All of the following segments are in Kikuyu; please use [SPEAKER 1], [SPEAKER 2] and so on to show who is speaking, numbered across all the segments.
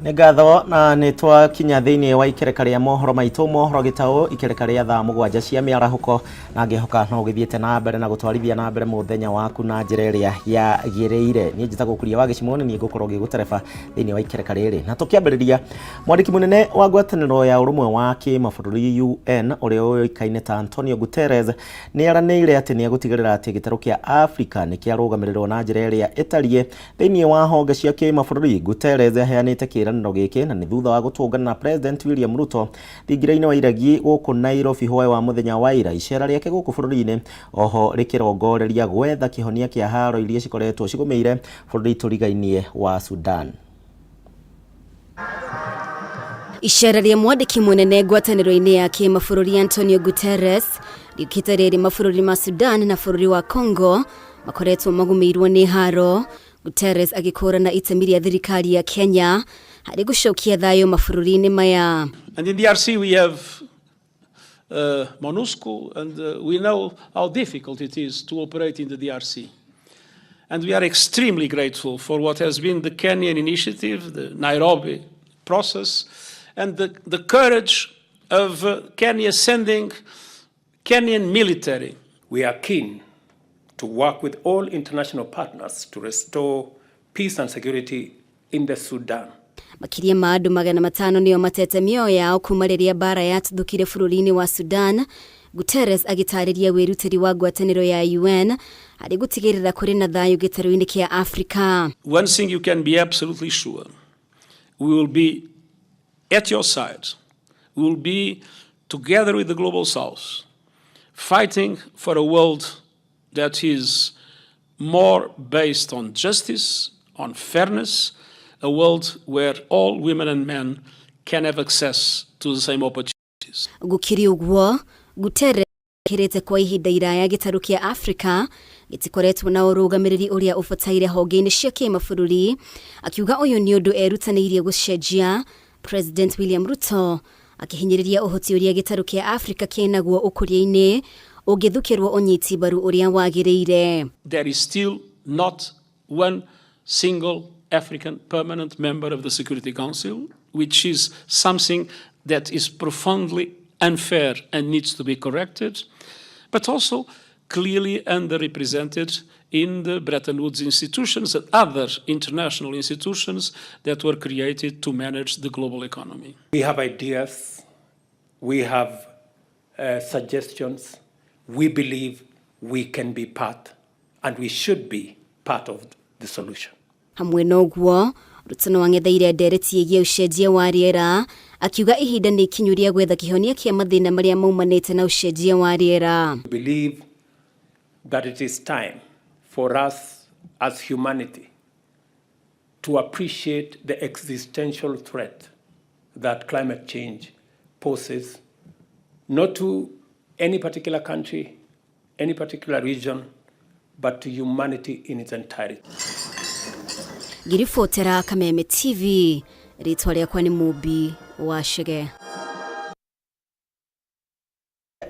[SPEAKER 1] Nĩ ngatho na nĩ twakinya thĩinĩ wa ikereka rĩa mohoro maitũ, mohoro gĩtaũ, ikereka rĩa thaa 7 cia mĩarahũko, na ngĩhoka no ũgĩthiĩte na mbere na gũtwarithia na mbere mũthenya waku na njĩra ĩrĩa yagĩrĩire. Niĩ njĩtagwo Kuria wa Gĩcimũ, nĩ niĩ ngũkorwo ngĩgũtereba thĩinĩ wa ikereka rĩrĩ. Na tũkĩambĩrĩria, mwandĩki mũnene wa ngwatanĩro ya ũrũmwe wa kĩmabũrũri UN ũrĩa ũĩkaine ta Antonio Guterres nĩ eranĩire atĩ nĩ egũtigĩrĩra atĩ gĩtarũ kĩa Afrika nĩ kĩarũgamĩrĩrwo na njĩra ĩrĩa ĩtariĩ Thĩinĩ wa honge cia kĩmabũrũri, Guterres aheanĩte kĩĩranĩro gĩkĩ na nĩ thutha wa gũtũngana na President William Ruto thingira-inĩ wa iregi gũkũ Nairobi hwaĩ wa mũthenya wa ira. Icera rĩake gũkũ bũrũri-inĩ oho rĩkĩrongoreria gwetha kĩhonia kĩa haro iria cikoretwo cigũmĩire bũrũri tũrigainie wa Sudan.
[SPEAKER 2] Icera rĩa mwandĩki mũnene ngwatanĩro-inĩ ya kĩmabũrũri Antonio Guterres rĩũkĩte rĩrĩ mabũrũri ma Sudan na bũrũri wa Congo makoretwo magũmĩirwo nĩ haro, Guterres agĩkũrana itemi rĩa thirikari ya Kenya harĩ gũcokia thayũ mabũrũri-inĩ maya.
[SPEAKER 3] And in DRC we have MONUSCO, and we know how difficult it is to operate in the DRC. And we are extremely grateful for what has been the Kenyan initiative, the Nairobi process, and the courage of Kenya sending Kenyan military.
[SPEAKER 4] We are keen to work with all international partners to restore peace and security in the Sudan.
[SPEAKER 2] Makĩria ma andũ 500 nĩo matete mĩoyo yao kuma rĩrĩa mbaara yatuthũkire bũrũri-inĩ wa Sudan, Guterres agĩtarĩria wĩrutĩri wa ngwatanĩro ya UN harĩ gũtigĩrĩra kũrĩ na thayũ gĩtarũ-inĩ kĩa Afrika.
[SPEAKER 3] One thing you can be absolutely sure, we will be at your side. We will be together with the Global South, fighting for a world that is more based on justice, on fairness, a world where all women and men can have access to the same opportunities.
[SPEAKER 2] Gũkĩrĩ ũguo, Guterres ekĩrĩte kwa ihinda iraya gĩtarũ kĩa Afrika gĩtikoretwo na ũrũgamĩrĩri ũrĩa ũbataire honge-inĩ cia kĩmabũrũri, akiuga ũyũ nĩ ũndũ erutanĩirie gũcenjia. President William Ruto akĩhinyĩrĩria ũhoti ũrĩa gĩtarũ kĩa Afrika kĩnaguo ũkũria-inĩ ũngĩthukĩrwo ũnyiti mbaru ũrĩa wagĩrĩire.
[SPEAKER 3] There is still not one single African permanent member of the Security Council, which is something that is profoundly unfair and needs to be corrected, but also clearly underrepresented in the Bretton Woods institutions and other international institutions that were created to manage the global economy.
[SPEAKER 4] We have ideas, we have suggestions, we believe we can be part and we should be part of the solution.
[SPEAKER 2] Hamwe na ũguo, Ruto no ang'etheire ndereti ĩgiĩ ũcenjia wa rĩera, akiuga ihinda nĩ ikinyu rĩa gwetha kĩhonia kĩa mathĩna marĩa maumanĩte na ũcenjia wa rĩera.
[SPEAKER 4] We believe that it is time for us as humanity to appreciate the existential threat that climate change poses, not to any particular country, any particular region, but to humanity in its entirety.
[SPEAKER 2] Ngĩribotera Kameme TV, rĩtwa rĩakwa nĩ Mũmbi wa Chege.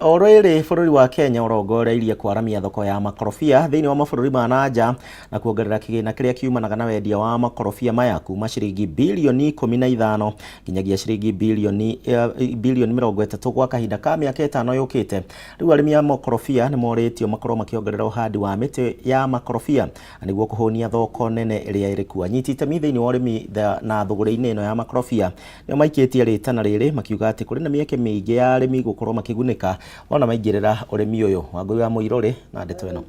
[SPEAKER 1] O rĩrĩ bũrũri wa Kenya ũrongoreirie kwaramia thoko ya makorobia thĩinĩ wa mabũrũri ma na nja na kuongerera kĩgĩna kĩrĩa kiumanaga na wendia wa makorobia maya kuma ciringi bilioni 15 nginyagia ciringi bilioni 30 gwa kahinda ka mĩaka 5 yũkĩte. Rĩu arĩmi a makorobia nĩ morĩtio makorwo makĩongerera ũhandi wa mĩtĩ ya makorobia na nĩguo kũhũnia thoko nene ĩrĩa ĩrĩ kuo. Anyiti itemi thĩinĩ wa ũrĩmi na thũgũrĩ-inĩ ĩno ya makorobia nĩo maikĩtie rĩtana rĩrĩ makiuga atĩ kũrĩ na mĩeke mĩingĩ ya arĩmi gũkorwo makĩgunĩka wona maingĩrĩra ũrĩmi ũyũ. Wangũi wa Mũirũrĩ na ndeto ĩno.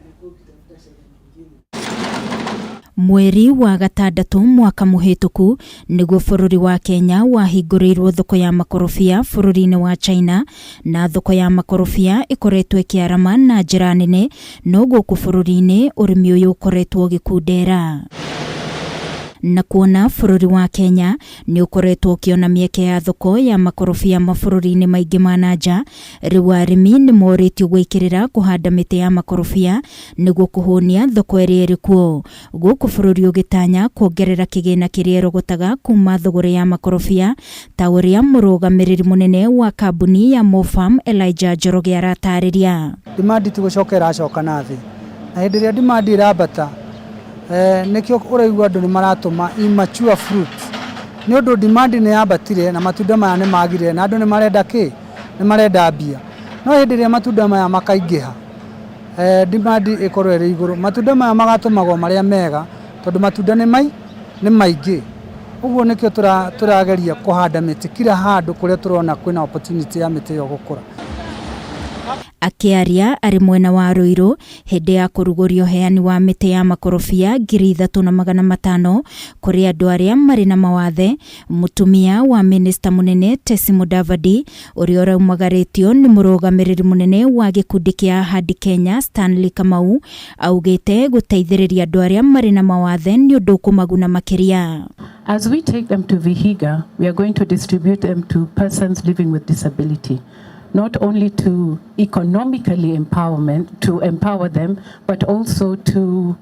[SPEAKER 5] Mweri wa gatandatũ mwaka mũhĩtũku nĩguo bũrũri wa Kenya wahingũrĩirwo thoko ya makorobia bũrũri-inĩ wa China, na thoko ya makorobia ĩkoretwo ĩkĩarama na njĩra nene, no gũkũ bũrũri-inĩ ũrĩmi ũyũ ũkoretwo ũgĩkundera. Na kuona bũrũri wa Kenya nĩ ũkoretwo ũkĩona mĩeke ya thoko ya makorobia mabũrũri-inĩ maingĩ ma na nja, rĩu arĩmi nĩ morĩtio gwĩkĩrĩra kũhanda mĩtĩ ya makorobia nĩguo kũhũnia thoko ĩrĩa ĩrĩ kuo. Gũkũ bũrũri ũgĩtanya kuongerera kĩgĩna kĩrĩa ĩrogotaga kuma thũgũrĩ ya makorobia, ta ũrĩa mũrũgamĩrĩri mũnene wa kambuni ya Mofarm Elijah Njoroge aratarĩria.
[SPEAKER 6] Demand ti gũcoka ĩracoka na thĩ, na hĩndĩ ĩrĩa demand ĩrambata, nĩkĩo ũraigua andũ nĩ maratũma immature fruit. Nĩ ũndũ demand nĩ yambatire na matunda maya nĩ magire na andũ nĩ marenda kĩ? Nĩ marenda mbia. No hĩndĩ ĩrĩa matunda maya makaingĩha, demand ĩkorwo ĩrĩ igũrũ, matunda maya magatũmagwo marĩa mega tondũ matunda nĩ maingĩ. Ũguo nĩkĩo tũrageria kũhanda mĩtĩ kila handũ kũrĩa tũrona kwĩna opportunity ya mĩtĩ ĩyo gũkũra.
[SPEAKER 5] Akĩaria arĩ mwena wa Ruiru hĩndĩ ya kũrugũria ũheani wa mĩtĩ ya makorobia 3,500 kũrĩ andũ arĩa marĩ na mawathe, mũtumia wa minista mũnene Tesi Mudavadi ũrĩa ũraumagarĩtio nĩ mũrũgamĩrĩri mũnene wa gĩkundi kĩa Ahadi Kenya Stanley Kamau augĩte gũteithĩrĩria andũ arĩa marĩ na mawathe nĩ ũndũ ũkũmaguna makĩria.
[SPEAKER 7] As we take them to Vihiga, we are going to distribute them to persons living with disability, not only to economically empowerment, to empower them, but also to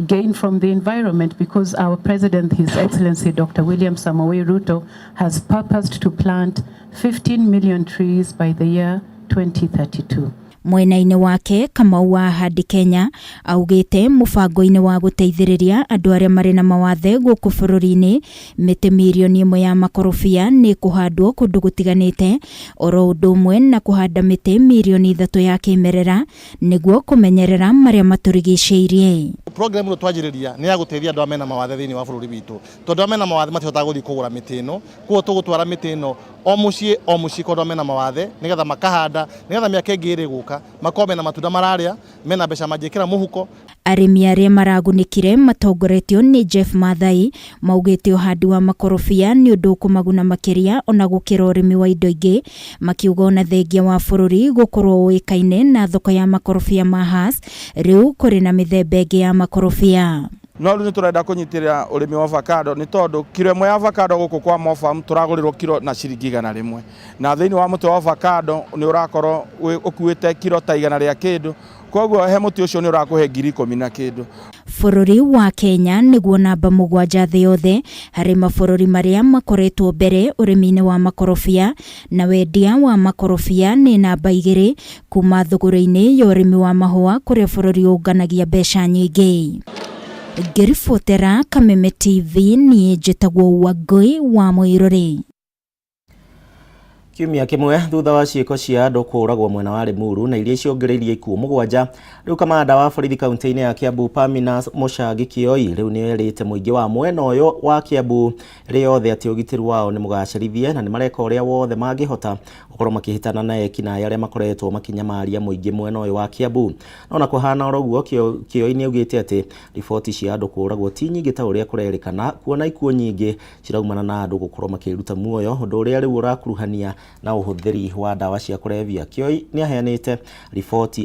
[SPEAKER 7] gain from the environment, because our president, His Excellency Dr. William Samoei Ruto, has purposed to plant 15 million trees by the year 2032.
[SPEAKER 5] Mwena-inĩ wake Kamau wa Ahadi Kenya augĩte mũbango-inĩ wa gũteithĩrĩria andũ arĩa marĩ na mawathe gũkũ bũrũri-inĩ mĩtĩ mirioni 1 ya makorobia nĩ kũhandwo kũndũ gũtiganĩte oro ũndũ ũmwe na kũhanda mĩtĩ mirioni 3 ya kĩmerera nĩguo kũmenyerera marĩa matũrigicĩirie.
[SPEAKER 8] Program ĩno twanjĩrĩria nĩ ya gũteithia andũ arĩa mena mawathe thĩinĩ wa bũrũri witũ, tondũ arĩa mena mawathe matihotaga gũthiĩ kũgũra mĩtĩ ĩno, koguo tũgũtwara mĩtĩ ĩno o mũciĩ o mũciĩ kwa andũ arĩa mena mawathe nĩgetha makahanda nĩgetha mĩaka ĩngĩ ĩrĩ gũka makorwo mena matunda mararĩa, mena mbeca mangĩkĩra mũhuko.
[SPEAKER 5] Arĩmi arĩa maragunĩkire matongoretio nĩ Jeff Mathai maugĩte ũhandi wa makorobia nĩ ũndũ ũkũmaguna makĩria ona gũkĩra ũrĩmi wa indo ingĩ, makiuga ona thengia wa bũrũri gũkorwo ũĩkaine na thoko ya makorobia ma Hass, rĩu kũrĩ na mĩthemba ĩngĩ ya makorobia.
[SPEAKER 9] No rĩu nĩtũrenda kũnyitĩrĩra ũrĩmi wa avocado nĩ tondũ kiro ĩmwe ya avocado gũkũ kwa Mofarm tũragũrĩrwo kiro na ciringi 100, na thĩinĩ wa mũtĩ wa avocado nĩ ũrakorwo ũkuĩte kiro ta 100 rĩa kĩndũ, koguo he mũtĩ ũcio nĩ ũrakũhe 10,000 na kĩndũ.
[SPEAKER 5] Bũrũri wa Kenya nĩguo namba 7 thĩ yothe harĩ mabũrũri marĩa makoretwo mbere ũrĩmi-inĩ wa makorobia, na wendia wa makorobia nĩ namba 2 kuma thũgũrĩ-inĩ ya ũrĩmi wa mahũa kũrĩa bũrũri ũnganagia mbeca nyingĩ. Ngĩribotera Kameme TV niĩ njĩtagwo Wangũi wa Mũirũrĩ.
[SPEAKER 1] Kiumia kĩmwe thutha wa ciĩko cia andũ kũũragwo mwena wa Limuru na iria ciongereirie ikuũ 7, rĩu kamanda wa borithi kaunti-inĩ ya Kiambu Pamina Mũchangi Kĩoi rĩu nĩ erĩte mũingĩ wa mwena ũyũ wa Kiambu rĩothe atĩ ũgitĩri wao nĩ mũgacĩrithie na nĩ mareka ũrĩa wothe mangĩhota gũkorwo makĩhĩtana na ekinaĩ arĩa makoretwo makĩnyamaria mũingĩ mwena ũyũ wa Kiambu. No na kũhana oro ũguo, Kĩoi nĩ augĩte atĩ riboti cia andũ kũũragwo ti nyingĩ ta ũrĩa kũrerĩkana, kuona ikuũ nyingĩ ciraumana na andũ gũkorwo makĩruta muoyo, ũndũ ũrĩa rĩu ũrakuruhania na ũhũthĩri wa ndawa cia kũrebia. Kĩoi nĩ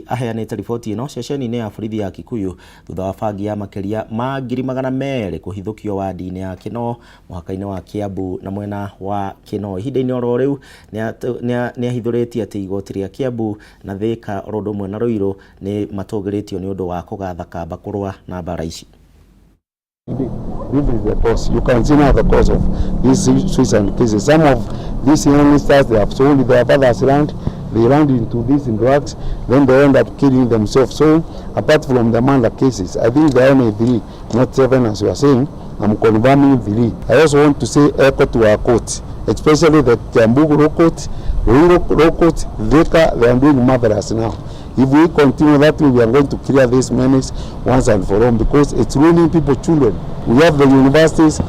[SPEAKER 1] aheanĩte riboti ĩno ceceni-inĩ ya borithi ya Kikuyu thutha wa bangi ya makĩria ma 200,000 kũhithũkio wadi-inĩ ya Kinoo mũhaka-inĩ wa Kiambu na mwena wa Kinoo. Ihinda-inĩ oro rĩu nĩ ahithũrĩtie atĩ igoti rĩa Kiambu na Thika oro ũndũ ũmwe na Ruiru nĩ matũgĩrĩtio nĩ ũndũ wa kũgatha kamba kũrũa na mbara ici.
[SPEAKER 10] This is the cause. You can see now the cause of these suicide cases. Some of these youngsters, they have sold their father's land, they run into these drugs, then they end up killing themselves. So apart from the murder cases, I think there are only 3, not 7 as you are saying. I'm confirming 3. I also want to say echo to our court, especially the Kiambu Law Court, Ruiru Law Court, Thika, they are doing marvelous now. If we continue that way, we are going to clear this menace once and for all, because it's ruining people, children. We have the universities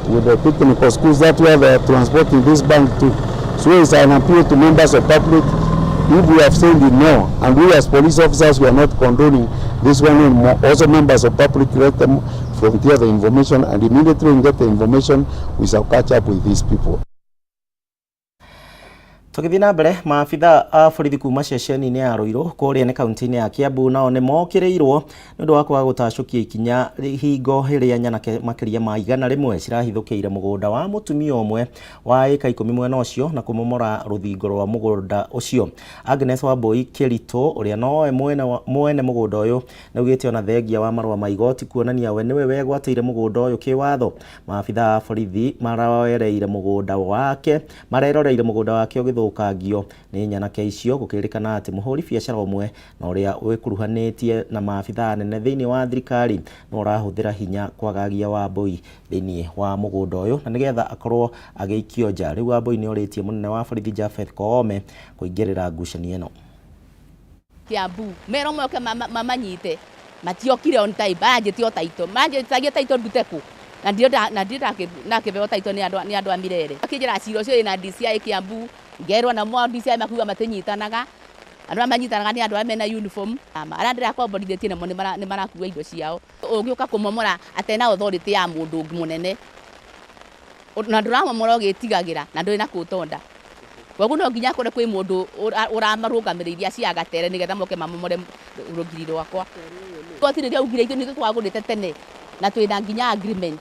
[SPEAKER 10] with the technical schools, that where they are transporting this bank to. So it's an appeal to members of public. If we have said no, and we as police officers, we are not condoning this one anymore. Also members of public, let them frontier the information, and immediately we get the information, we shall catch up with these people.
[SPEAKER 1] Tũgĩthiĩ na mbere, maabitha a borithi kuma ceceni-inĩ ya Ruiru kũrĩa nĩ kaunti-inĩ ya Kiambu nao nĩ mokĩrĩirwo nĩ ũndũ wa kwaga gũtacũkia ikinya hingo ĩrĩa nyanake makĩria ma 100 cirahithũkĩire mũgũnda wa mũtumia ũmwe wa ĩka 10 mwena ũcio na kũmomora rũthingo rwa mũgũnda ũcio. Agnes Wambui Kĩritũ ũrĩa nowe mwene mũgũnda ũyũ nĩaugĩte ona thengia wa marũa ma igoti kuonania we nĩwe wegwatĩire mũgũnda ũyũ kĩwatho. Maabitha a borithi mareroreire mũgũnda wake ũgĩthũkio gũthũkangio nĩ nyanake icio. Gũkĩrĩkana atĩ mũhũri biacara ũmwe na ũrĩa wĩkuruhanĩtie na maabithaa anene thĩinĩ wa thirikari no ũrahũthĩra hinya kwagagia Wambui thĩinĩ wa mũgũnda ũyũ na nĩgetha akorwo agĩikio nja. Rĩu Wambui nĩ orĩtie mũnene wa borithi Japheth Koome kũingĩrĩra ngucanio ĩno.
[SPEAKER 11] Kiambu mero moke mamanyite matiokire on time, baranjĩtie o title, maranjĩtagia title ndute kũ na ndio na ndio ndakĩheo title nĩ andũ a Mirere. Akĩnjĩra cira ũcio wĩna DCI Kiambu, ngerwo namo DCI makuga matinyitanaga, andũ arĩa manyitanaga nĩ andũ arĩa mena uniform, arĩa ndĩrakomborithĩtie namo nĩ marakua indo ciao. Ũngĩũka kũmomora atena authority ya mũndũ mũnene na ndũramomora ũgĩtigagĩra na ndũrĩ na kũtonda, koguo no nginya akorwo kwĩ mũndũ ũramarũgamĩrĩire acio agatere nĩgetha moke mamomore rũgiri rwakwa. Igoti rĩrĩa augire ithuĩ nĩthuĩ twagũrĩte tene na twĩna nginya agreement,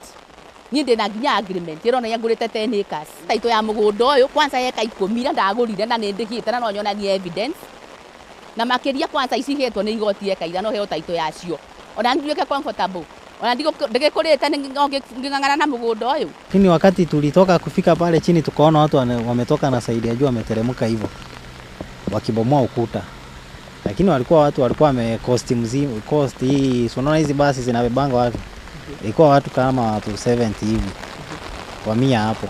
[SPEAKER 11] niĩ ndĩna nginya agreement ĩronania ngũrĩte 10 acres. Title ya mũgũnda ũyũ kwanza eka 10 iria ndagũrire na nĩ ndĩhĩte na no nyonanie evidence, na makĩria kwanza ici ihetwo nĩ igoti eka 5 heo title yacio ona nduĩke comfortable ona ndigĩkũrĩte ngĩng'ang'ana na mũgũnda ũyũ.
[SPEAKER 12] Lakini wakati tulitoka kufika pale chini tukaona watu wametoka na side ya juu wameteremka hivyo wakibomoa ukuta, lakini walikuwa watu walikuwa wame cost mzima cost hii, si unaona hizi basi zinabebanga watu, ilikuwa watu kama watu 70 hivi kwa 100 hapo.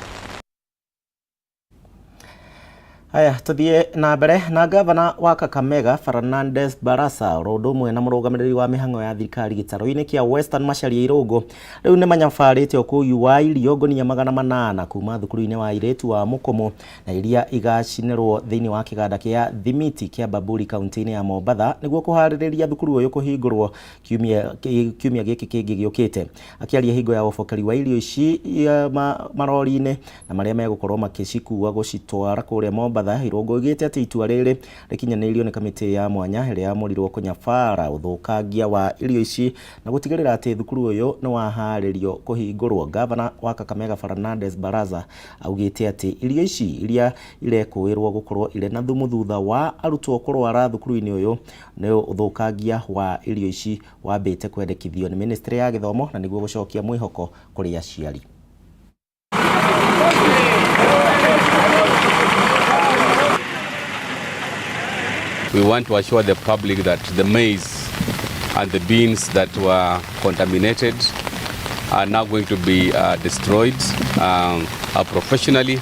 [SPEAKER 1] Haya, tuthie na mbere na gavana wa Kakamega Fernandes Barasa oro ũndũ ũmwe na mũrũgamĩrĩri wa mĩhang'o ya thirikari gĩtarũ-inĩ kĩa Western Macharia Irũngũ rĩu nĩ manyabarĩte ũkui wa irio ngũnia 800 kuma thukuru-inĩ wa airĩtu wa Mũkũmũ na iria igacinĩrwo thĩinĩ wa kĩganda kĩa thimiti kĩa Bamburi kaunti-inĩ ya Mombatha nĩguo kũharĩrĩria thukuru ũyũ kũhingũrwo kiumia gĩkĩ kĩngĩ gĩũkĩte. Akĩaria hingo ya ũbokeri wa irio ici marori-inĩ na marĩa megũkorwo makĩcikua gũcitwara kũrĩa Mombatha, Irũngũ oigĩte atĩ itua rĩrĩ rĩkinyanĩirio nĩ kamĩtĩ ya mwanya ĩrĩa yamũrirwo kũnyabara ũthũkangia wa irio ici na gũtigĩrĩra atĩ thukuru ũyũ nĩ waharĩrio kũhingũrwo. Gavana wa Kakamega Fernandes Barasa augĩte atĩ irio ici iria irekũĩrwo gũkorwo irĩ na thumu thutha wa arutwo kũrwara thukuru-inĩ ũyũ nĩ ũthũkangia wa irio ici wambĩte kwendekithio nĩ ministry ya gĩthomo na nĩguo gũcokia mwĩhoko kũrĩ aciari.
[SPEAKER 13] We want to assure the public that the maize and the beans that were contaminated are now going to be destroyed professionally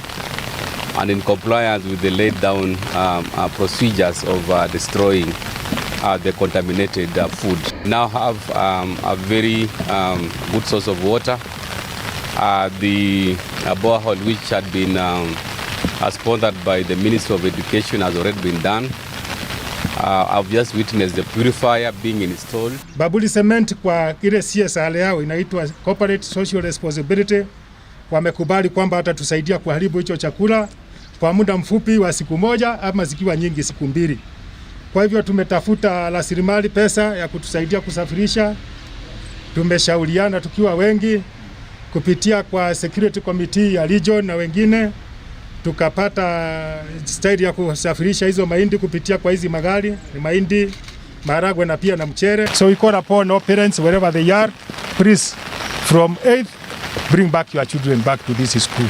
[SPEAKER 13] and in compliance with the laid down procedures of destroying the contaminated food. Now have a very good source of water. The borehole which had been sponsored by the Ministry of Education has already been done. I've just witnessed the purifier being installed.
[SPEAKER 14] Bamburi Cement kwa ile CSR yao inaitwa Corporate Social Responsibility, wamekubali kwamba watatusaidia kuharibu hicho chakula kwa muda mfupi wa siku moja ama zikiwa nyingi siku 2. Kwa hivyo tumetafuta rasilimali pesa ya kutusaidia kusafirisha. Tumeshauriana tukiwa wengi kupitia kwa security committee ya region na wengine, tukapata style ya kusafirisha hizo mahindi kupitia kwa hizi magari, ni mahindi, maharagwe na pia na mchere. So we call upon all parents wherever they are, please from 8th bring back your children back to this school.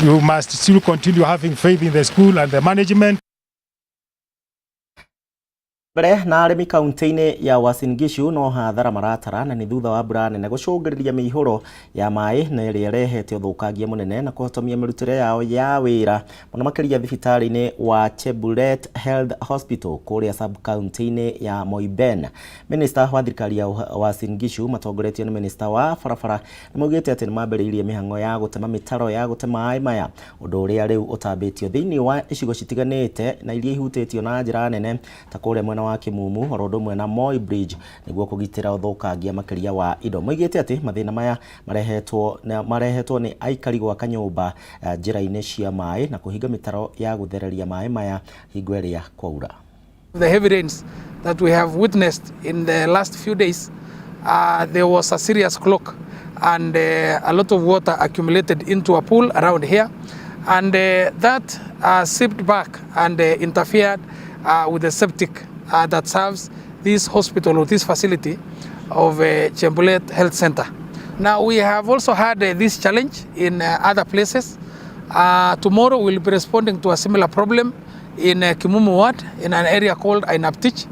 [SPEAKER 14] You must still continue having faith in the school and the management.
[SPEAKER 1] Mbere na arĩmi kaunti-inĩ ya Uasin Gishu no hathara maratara na nĩ thutha wa mbura nene gũcũngĩrĩria mĩihũro ya maĩ na ĩrĩa ĩrehete ũthũkangia mũnene na kũhotomia mĩrutĩre yao ya wĩra mũno makĩria thibitarĩ-inĩ wa Cheburet Health Hospital kũrĩa sub kaunti-inĩ ya Moiben. Minista wa thirikari ya Uasin Gishu matongoretio nĩ minista wa barabara nĩ maugĩte atĩ nĩ mambĩrĩirie mĩhang'o ya gũtema mĩtaro ya gũte maĩ maya, ũndũ ũrĩa rĩu ũtambĩtio thĩinĩ wa icigo citiganĩte na iria ihutĩtio na njĩra nene ta kũrĩa mwena wa Kimumu oro ũndũ ũmwe na Moi Bridge nĩguo kũgitĩra ũthũkangia makĩria wa indo. Moigĩte atĩ mathĩna maya marehetwo nĩ aikari gwaka nyũmba njĩra-inĩ cia maĩ na kũhinga mĩtaro ya gũthereria maĩ maya hingo ĩrĩa kwaura.
[SPEAKER 15] The heavy rains that we have witnessed in the last few days, there was a serious clog and a lot of water accumulated into a pool around here, and that seeped back and interfered with the septic that serves this hospital or this facility of Chembulet Health Center. Now we have also had this challenge in other places. Tomorrow we'll be responding to a similar problem in Kimumu Ward, in an area called Ainaptich,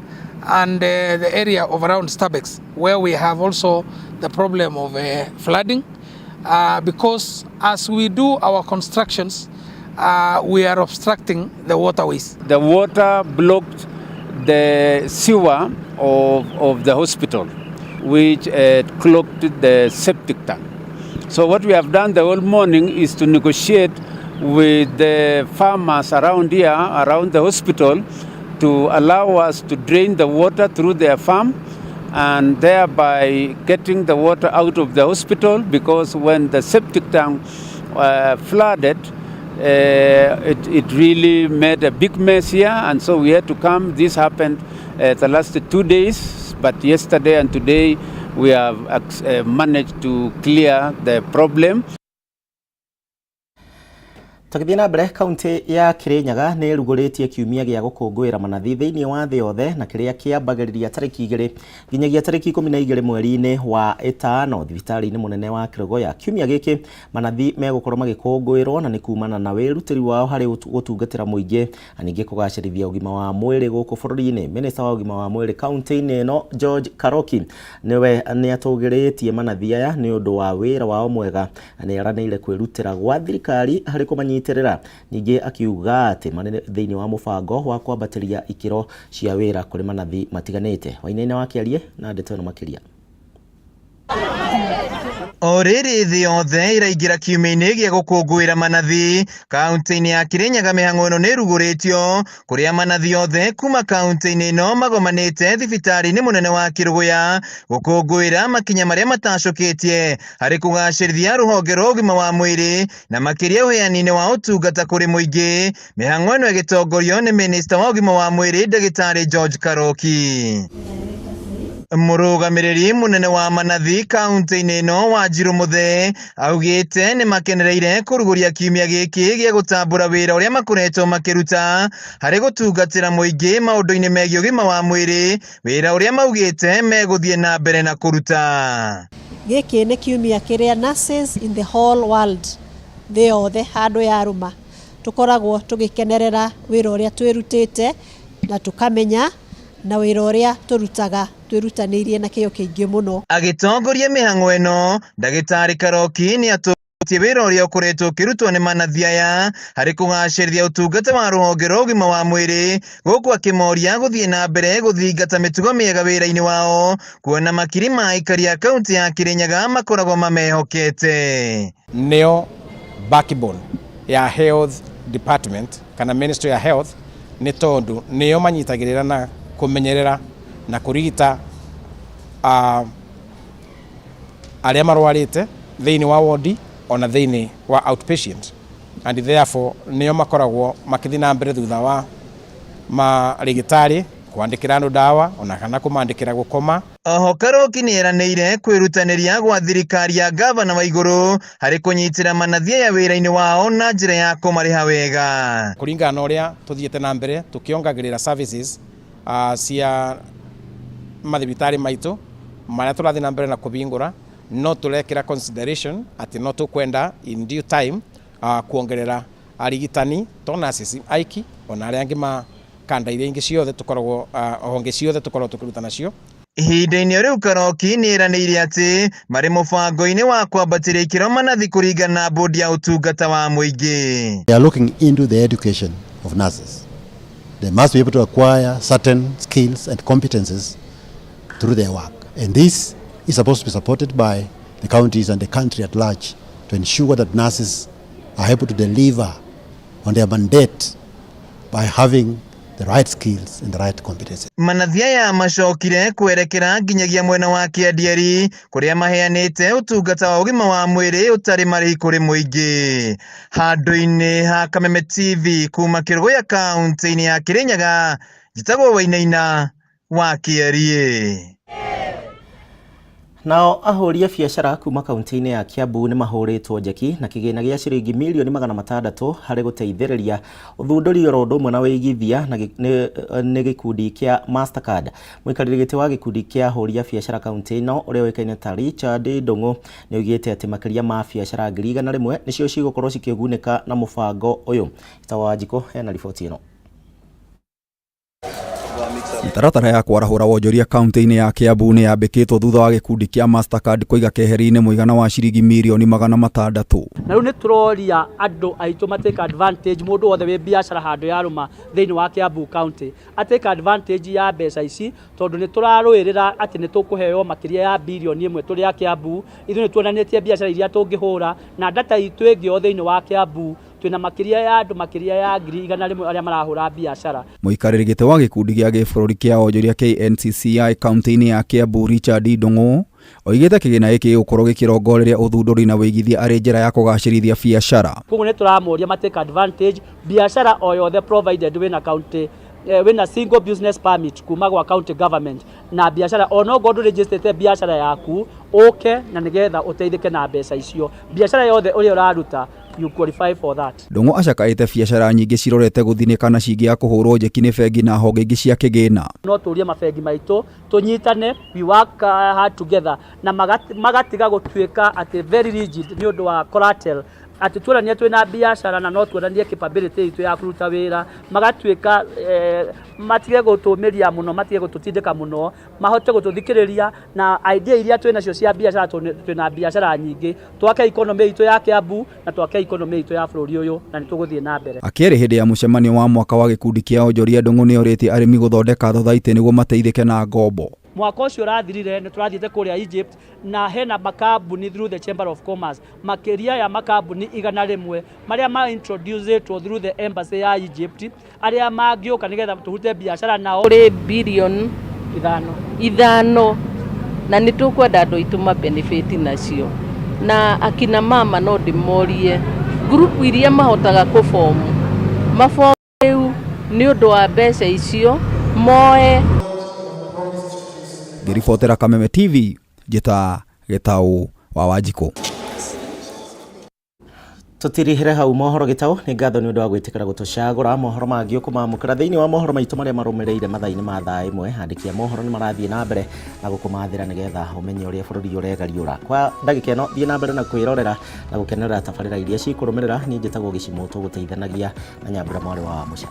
[SPEAKER 15] and the area of around Stabex, where we have also the problem of flooding. Because as we do our constructions, we are obstructing the waterways.
[SPEAKER 13] The water blocked the sewer of the hospital, which clogged the septic tank. So what we have done the whole morning is to negotiate with the farmers around here, around the hospital, to allow us to drain the water through their farm and thereby getting the water out of the hospital, because when the septic tank flooded, it really made a big mess here, and so we had to come. This happened the last 2 days, but yesterday and today we have managed to clear the problem.
[SPEAKER 1] Tũgĩthiĩ na mbere, kaunti ya Kirinyaga nĩ ĩrugũrĩtie kiumia gĩa gũkũngũĩra manathi thĩinĩ wa thĩ yothe, na kĩrĩa kĩambagĩrĩria tarĩki 2 nginyagia tarĩki 12 mweri-inĩ wa 5 thibitarĩ-inĩ mũnene wa Kĩrũgũya. Kiumia gĩkĩ manathi megũkorwo magĩkũngũĩrwo na nĩ kumana na wĩrutĩri wao harĩ gũtungatĩra mũingĩ na ningĩ kũgacĩrithia ũgima wa mwĩrĩ gũkũ bũrũri-inĩ. Minista wa ũgima wa mwĩrĩ kaunti-inĩ ĩno George Karoki nĩwe nĩatũgĩrĩtie manathi aya nĩ ũndũ wa wĩra wao mwega, na nĩeranĩire kwĩrutĩra gwa thirikari harĩ kũmanyitĩrĩra. Ningĩ akiuga atĩ marĩ thĩinĩ wa mũbango wa kwambatĩria ikĩro cia wĩra kũrĩ manathi matiganĩte. Wainaina wa Kĩarie na ndeto ĩno makĩria.
[SPEAKER 16] O rĩrĩ thĩ yothe ĩraingĩra kiumia-inĩ gĩa gũkũngũĩra manathi kaunti-inĩ ya Kirinyaga, mĩhang'o ĩno nĩ ĩrugũrĩtio kũrĩa manathi othe kuma kaunti-inĩ ĩno magomanĩte thibitarĩ-inĩ mũnene wa Kĩrũgũya gũkũngũĩra makinya marĩa matacũkĩtie harĩ kũgacĩrithia rũhonge rwa ũgima wa mwĩrĩ na makĩria ũheani-inĩ wa ũtungata kũrĩ mũingĩ. Mĩhang'o ĩno ĩgĩtongorio nĩ minista wa ũgima wa mwĩrĩ Ndagĩtarĩ George Karoki. Mũrũgamĩrĩri mũnene wa manathi kaunti-inĩ ĩno Wanjiru Muthee augĩte nĩ makenereire kũrugũria kiumia gĩkĩ gĩa gũtambũra wĩra ũrĩa makoretwo makĩruta harĩ gũtungatĩra mũingĩ maũndũ-inĩ megiĩ ũgima wa mwĩrĩ, wĩra ũrĩa maugĩte megũthiĩ na mbere na kũruta.
[SPEAKER 17] Gĩkĩ nĩ kiumia kĩrĩa nurses in the whole world, thĩ yothe handũ yarũma, tũkoragwo tũgĩkenerera wĩra ũrĩa twĩrutĩte na tũkamenya na wĩra ũrĩa tũrutaga twĩrutanĩirie na kĩyo kĩingĩ mũno.
[SPEAKER 16] Agĩtongoria mĩhang'o ĩno, Ndagĩtarĩ Karoki nĩ atũgĩrĩtie wĩra ũrĩa ũkoretwo ũkĩrutwo nĩ manathi aya harĩ kũgacĩrithia ũtungata wa rũhonge rwa ũgima wa mwĩrĩ, gũkũ akĩmoria gũthiĩ na mbere gũthingata mĩtugo mĩega wĩra-inĩ wao, kuona makiri ma aikari a kaunti ya Kirinyaga makoragwo mamehokete.
[SPEAKER 18] Nĩo backbone ya health department kana ministry ya health, nĩ tondũ nĩo manyitagĩrĩra na kũmenyerera na kũrigita arĩa marwarĩte thĩinĩ wa wodi ona thĩinĩ wa outpatient, and therefore nĩo makoragwo makĩthiĩ na mbere thutha wa marĩgĩtarĩ kwandĩkĩra andũ ndawa ona kana kũmandĩkĩra gũkoma.
[SPEAKER 16] Oho Karoki nĩ eranĩire kwĩrutanĩria gwa thirikari ya gavana wa igũrũ harĩ kũnyitĩra manathi aya wĩra-inĩ wao na njĩra ya kũmarĩha wega.
[SPEAKER 18] Kũringana na ũrĩa tũthiĩte na mbere tũkĩongagĩrĩra services cia mathibitarĩ maitũ marĩa tũrathiĩ na mbere na kũbingũra, no tũrekĩra consideration atĩ no tũkwenda in due time kuongerera arigitani to nurses aiki ona arĩa angĩ ma kanda iria ingĩ ciothe tũkoragwo honge ciothe tũkoragwo tũkĩruta nacio.
[SPEAKER 16] Ihinda-inĩ rĩu Karoki nĩ eranĩire atĩ marĩ mũbango-inĩ wa kwambatĩria ikĩro manathi kũringana na bodi ya ũtungata wa mũingĩ.
[SPEAKER 10] They are looking into the education of nurses. They must be able to acquire certain skills and competences through their work. And this is supposed to be supported by the counties and the country at large to ensure that nurses are able to deliver on their mandate by having the right skills and the right competences.
[SPEAKER 16] Manathi aya macokire kwerekera nginyagia mwena wa Kĩandieri kũrĩa maheanĩte ũtungata wa ũgima wa mwĩrĩ ũtarĩ marĩhi kũrĩ mũingĩ. Handũ-inĩ ha Kameme TV kuma Kĩrũgũya kaunti-inĩ ya Kĩrĩnyaga, njĩtagwo Wainaina wa Kĩeriĩ.
[SPEAKER 1] Nao ahũri a biacara kuma kaunti-inĩ ya Kiambu nĩ mahũrĩtwo njeki na kĩgĩna gĩa ciringi mirioni 600 harĩ gũteithĩrĩria ũthundũri oro ũndũ ũmwe na wĩigithia na nĩ gĩkundi kĩa Mastercard. Mũikarĩri gĩtĩ wa gĩkundi kĩa ahũri a biacara kaunti ĩno ũrĩa ũĩkaine ta Richard Ndung'u nĩ oigĩte atĩ makĩria ma biacara 100,000 nĩcio cigũkorwo cikĩgunĩka na mũbango ũyũ. Gĩtaũ wa Wanjikũ ena riboti ĩno.
[SPEAKER 19] Mĩtaratara ya kwarahũra wonjoria kaunti-inĩ ya Kiambu nĩ yambĩkĩtwo thutha wa gĩkundi kĩa Mastercard kũiga keheri-inĩ mũigana wa ciringi mirioni 600.
[SPEAKER 20] Na rĩu nĩ tũroria andũ aitũ ma take advantage, mũndũ wothe wĩ biacara handũ yarũma thĩinĩ wa Kiambu County a take advantage ya mbeca ici, tondũ nĩ tũrarũĩrĩra atĩ nĩ tũkũheo makĩria ya birioni 1 tũrĩ a Kiambu. Ithuĩ nĩ tuonanĩtie biacara iria tũngĩhũra na data itũ ĩngĩ o thĩinĩ wa Kiambu twĩna makĩria ya andũ makĩria ya 100,000 arĩa marahũra biacara.
[SPEAKER 19] Mũikarĩri gĩtĩ wa gĩkundi gĩa gĩbũrũri kĩa onjoria KNCCI kaunti-inĩ ya Kiambu Richard Ndung'u oigĩte kĩgĩna gĩkĩ gĩgũkorwo gĩkĩrongoreria ũthundũri na wĩigithia arĩ njĩra ya kũgacĩrithia biacara.
[SPEAKER 20] Koguo nĩ tũramoria ma take advantage biacara o yothe provided wĩna county wĩna single business permit kuma gwa county government na biacara onokorwo ndũrĩnjĩstĩte biacara yaku ũke na nĩgetha ũteithĩke na mbeca icio. Biacara yothe ũrĩa ũraruta you qualify for that.
[SPEAKER 19] Ndung'u acakaĩte biacara nyingĩ cirorete gũthinĩka na cingĩaga kũhũrwo njeki nĩ bengi na honge ingĩ cia kĩgĩna.
[SPEAKER 20] No tũrie mabengi maitũ tũnyitane, we work hard together na magatiga gũtuĩka atĩ very rigid nĩ ũndũ wa collateral, atĩ tuonanie twĩna biacara na no tuonanie capability itũ ya kũruta wĩra, magatuĩka matige gũtũmĩria mũno, matige gũtũtindĩka mũno, mahote gũtũthikĩrĩria na idea iria twĩnacio cia biacara, twĩna biacara nyingĩ, twake economy itũ ya Kiambu na twake economy itũ ya bũrũri ũyũ na nĩtũgũthiĩ na mbere.
[SPEAKER 19] Akĩarĩ hĩndĩ ya mũcemanio wa mwaka wa gĩkundi kĩa onjoria Ndung'u nĩorĩtie arĩmi gũthondeka thothaitĩ nĩguo mateithĩke na ngombo.
[SPEAKER 20] Mwaka ũcio ũrathirire nĩ tũrathiĩte kũrĩa Egypt na hena makambuni through the Chamber of Commerce makĩria ya makambuni 100 marĩa ma introducetwo through the embassy ya Egypt arĩa mangĩũka nĩgetha tũrute biacara nao.
[SPEAKER 11] Kũrĩ bilioni
[SPEAKER 20] 5
[SPEAKER 11] 5 na nĩ tũkwenda andũ aitũ ma benefit nacio, na akina mama no ndĩmorie group iria mahotaga kũbomu mabomu rĩu nĩ ũndũ wa mbeca icio moe.
[SPEAKER 19] Ngĩribotera Kameme TV njĩta Gĩtaũ wa Wanjikũ.
[SPEAKER 1] Tũtirihĩre hau mohoro Gĩtaũ, nĩ ngatho nĩ ũndũ wa gwĩtĩkĩra gũtũcagũra. Mohoro mangĩ ũkũmamũkĩra thĩinĩ wa mohoro maitũ marĩa marũmĩrĩire mathaa-inĩ ma thaa 1. Andĩki a mohoro nĩ marathiĩ na mbere na gũkũmathĩra nĩgetha ũmenye ũrĩa bũrũri ũregariũra. Kwa ndagĩka ĩno thiĩ na mbere na kwĩrorera na gũkenerera tabarĩra iria cikũrũmĩrĩra. Niĩ njĩtagwo Gĩcimũ, tũgũteithanagia na Nyambura mwarĩ wa Wamũca.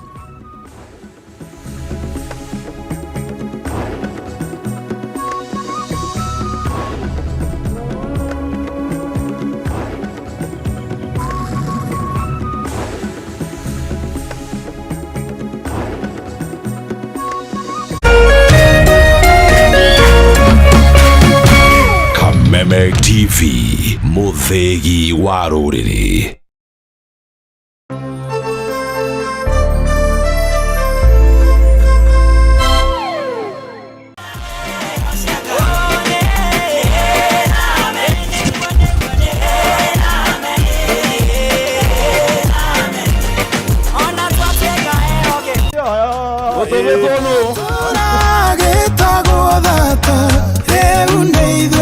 [SPEAKER 21] Kameme TV, mũthĩgi wa rũrĩrĩ.